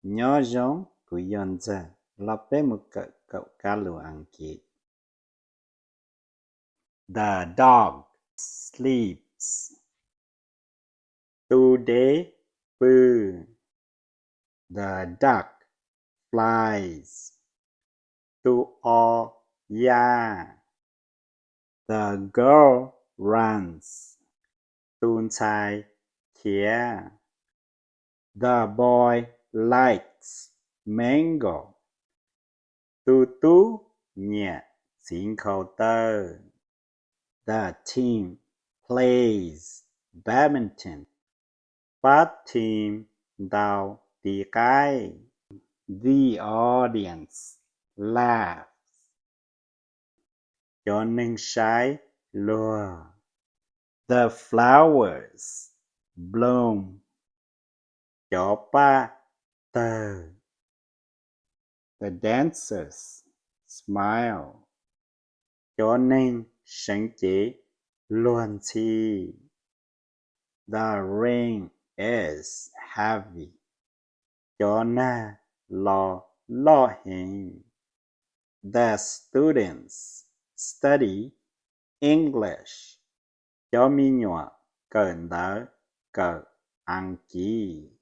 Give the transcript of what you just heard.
Nyob zoo, kuv yog Ntxawg, los peb mus kawm kaum kab lus Askiv. The dog sleeps. Tus dev pw. The duck flies. Tus os ya. The girl runs. Tus ntxhais khiav. The boy likes mango. Tus tub nyiam txiv nkhaus taw. The team plays badminton. Pab team ntaus tis qaib. The audience laughs. Cov neeg saib luag. The flowers bloom. Cov paj tawg. The dancers smile. Cov neeg seev cev luag ntxhi. The rain is heavy. Cov nag los loj heev. The students study English. Cov me nyuam kawm ntawv kawm Askiv.